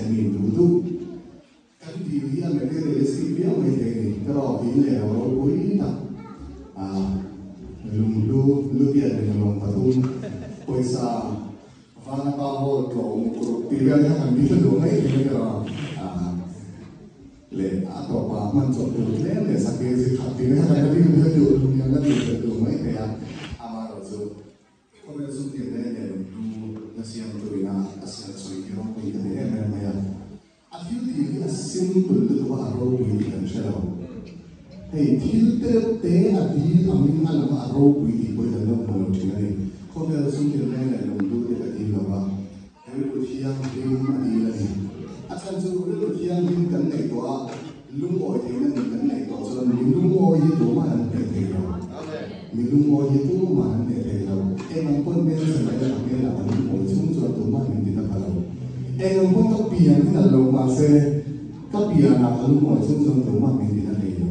mi duh duh kan dil hi a materialistic viau mai thei a ni. Ka rawh in leh lo ropui tak a lunghlu lutiat leh lawng pathum pawisa Vanapa hall tlawm ruk tih vel kha kan dil duh mai thei a ni ka rawh leh a tawpah hman chawp tur tlem leh sakei zi khat tih vel kha kan la dil vel duh kan la dil vel duh mai thei a, amaherawhchu Khawvel sum tir leh leh lunglu la siam turin a a sial sawi hi ropui ka ti em em mai a. A thil tih hi a simple lutuk a, a ropui tih kan hre lo. Hei thil te deuh te a dil angin a lang a, a ropui tih pawh hi kan lo hmu lo thin a ni. Khawvel sum tir leh leh lunglu te ka dil lo va, rilru thianghlim a dil a ni. A chhan chu rilru thianghlim kan neih tawh a, Lungawi theihna nih kan neih tawh chuan mi lungawi hi tumah an hneh thei lo. Mi lungawi hi tumah an hneh thei lo. Eng ang pawn hmel sa mai la ka hmelah ka lungawi chung chuan tumah min ti na pha lo. Eng ang pawn ka pian hi nalh lo mahse ka pianah ka lungawi chung chuan tumah min ti na thei lo.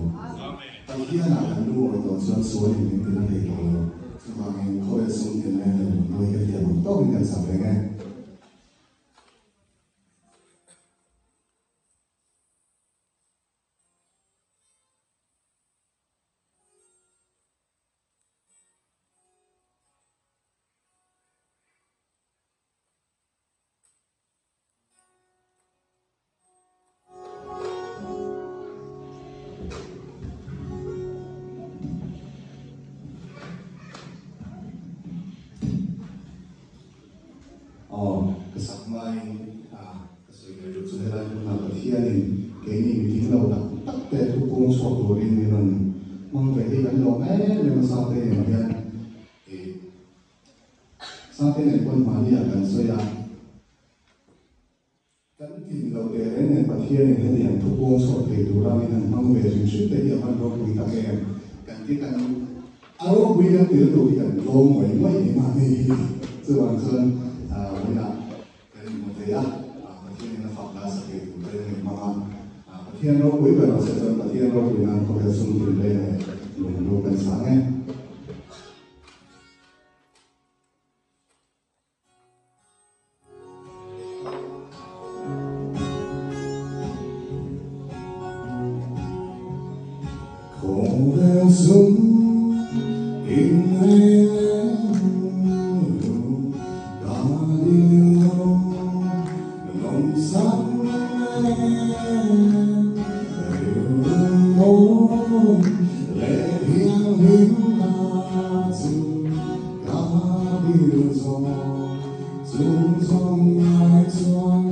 Pathianah kan lungawi tawh chuan sualin min ti na thei tawh lo. Chuvangin khawvel sum tin reng leh lungawi ka thiam ang tawkin kan sak reng e. Aw, ka sak hmain a. Ka sawi ve duh chu helai hmunah Pathianin keini mi tling lo tak tak te thu pawng chhuak turin min rawn hmang ve hi kan lawm em em a, Sate nen hian ih Sate nen pawn mahni ah kan sawi a, kan tlin lo teh reng nen Pathianin hetiang thu pawng chhuak thei tura min han hmang ve hrim hrim te hi a van ropui tak em kan ti kan a ropui kan ti lutuk hi kan tlawm ngawih ngawih ni mahni hi chuvang chuan vawiinah Kan inhmu thei a, Pathianin a fak nasa thei tur te an inhmang a. Pathian ropui ber ah se chuan Pathian ropui nan khawvel sum tin reng leh lunglu kan sang e. Khawvel sum tin reng lunglu ka dil lo lawmsam nen rilru mawi leh thianghlim na chu ka dil zawk chung zawng ngai chuan.